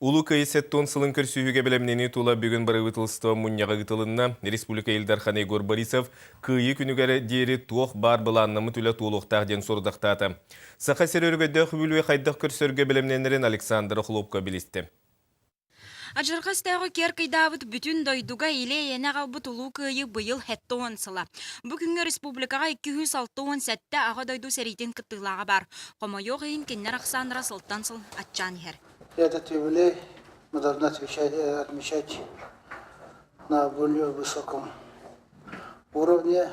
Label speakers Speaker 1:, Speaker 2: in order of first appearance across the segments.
Speaker 1: Улуу Кыайыы 70 сылын көрсүһүүгэ бэлэмнэнии тула бүгүн бырабыыталыстыба мунньаҕа ыытылынна. Республика Ил Дархана Егор Борисов Кыайыы күнүгэр диэри туох баар былааннаммыт үлэ туолуохтаах диэн сорудахтаата. Саха сирэ өрөгөйдөөх үбүлүөйү хайдах көрсөргө бэлэмнэнэрин Александра Хлопко билистэ.
Speaker 2: Адьырҕа өстөөҕү киэр кыйдаабыт бүтүн дойдуга илэ-эйэни аҕалбыт Улуу Кыайыы быйыл 70 сыла. Бу күҥҥэ республикаҕа 267 Аҕа дойду сэриитин кыттыылааҕа баар. Хомойуох иһин, кинилэр ахсааннара сылтан сыл аччаан иһэр.
Speaker 3: Этот юбилей мы должны отвечать, отмечать на более высоком уровне,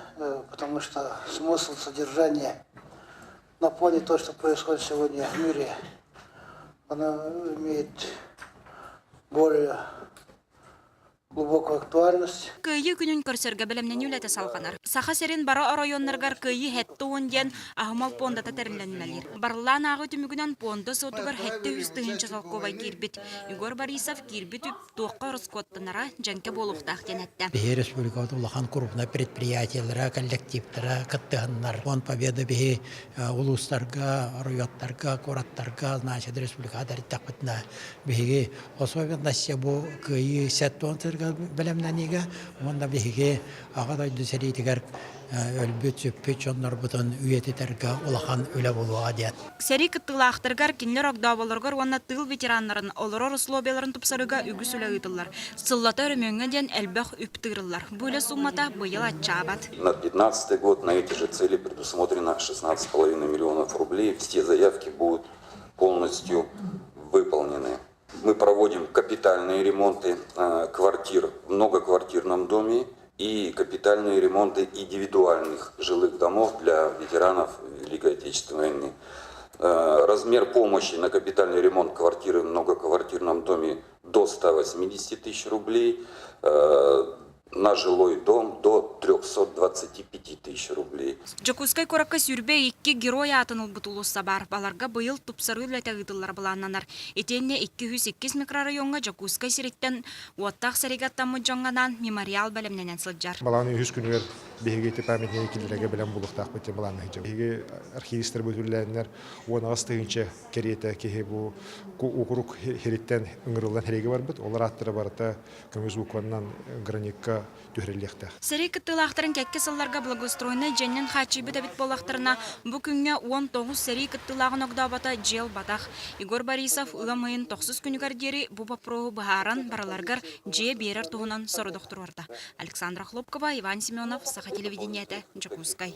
Speaker 3: потому что смысл содержания на фоне того, что происходит сегодня в мире, оно имеет более глубокую актуальность.
Speaker 2: Кыайыы күнүн көрсөргө бэлэмнэнии үлэтэ салҕанар. Саха сирин бары оройуоннарыгар Кыайыы 70 диэн аһымал пуондата тэриллэн үлэлиир. Барыллаан ааҕыы түмүгүнэн пуонда суотугар 700 тыһыынча солкуобай киирбит. Егор Борисов киирбит үп туохха ороскуоттанара дьэҥкэ буолуохтаах диэн эттэ.
Speaker 4: Биһи республикабыт улахан крупнай предприятиелара, коллективтара кыттыһаннар. Фонд Победы биһи улуустарга, оройуоттарга, куораттарга, значит, республикаҕа тэрийдэхпитинэ биһиги Особенности бу кыайыы 70 сылга бэлэмнэниигэ уонна биһиги Аҕа дойду сэриитигэр өлбүт-сүппүт дьоннорбутун үйэтитэргэ улахан үлэ буолуоҕа диэн.
Speaker 2: Сэрии кыттыылаахтарыгар, кинилэр огдооболоругар уонна тыыл ветераннарын олорор условияларын тупсарыыга үгүс үлэ ыытыллар. Сыллата өрөмүөҥҥэ диэн элбэх үп тыырыллар. Бу үлэ суумата быйыл аччаабат.
Speaker 5: На 2015 год на эти же цели предусмотрено 16,5 миллионов рублей. Все заявки будут полностью выполнены. Мы проводим капитальные ремонты квартир в многоквартирном доме и капитальные ремонты индивидуальных жилых домов для ветеранов Великой Отечественной войны. Размер помощи на капитальный ремонт квартиры в многоквартирном доме до 180 тысяч рублей, на жилой дом до 325 тысяч рублей.
Speaker 2: Дьокуускай куоракка 22 герой аатын ылбыт уулусса баар. Баларга быйыл тупсарыы үлэтэ ыытыллара былааннанар. Итиэннэ 202 микрорайоҥҥа Дьокуускай сириттэн уоттаах сэриигэ аттаммыт дьоҥҥо анаан мемориал бэлэмнэнэн сылдьар.
Speaker 6: Балаҕан үһүс күнүгэр биһиги ити памятнигы киллэрэргэ бэлэм буолуохтаахпыт диэн былааннаһы Биһиги архивистарбыт үлэлээннэр 18 тыһыынча кэриэтэ киһи бу уокурук сириттэн ыҥырыллан сэриигэ барбыт. Олор ааттара барыта көмүс букваннан граникка түһэриллиэхтээх.
Speaker 2: Сэрии кыттыылаахтарын кэккэ сылларга благоустроеннай дьиэннэн хааччыйбыт эбит буоллахтарына, бу күҥҥэ 19 сэрии кыттыылааҕын огдообото дьиэл батах. Егор Борисов ыам ыйын тохсус күнүгэр диэри бу боппуруоһу быһааран барыларыгар дьиэ биэрэр туһунан сорудах туруорда. Александра Хлопкова, Иван Семенов, Саха телевидениетэ, Дьокуускай.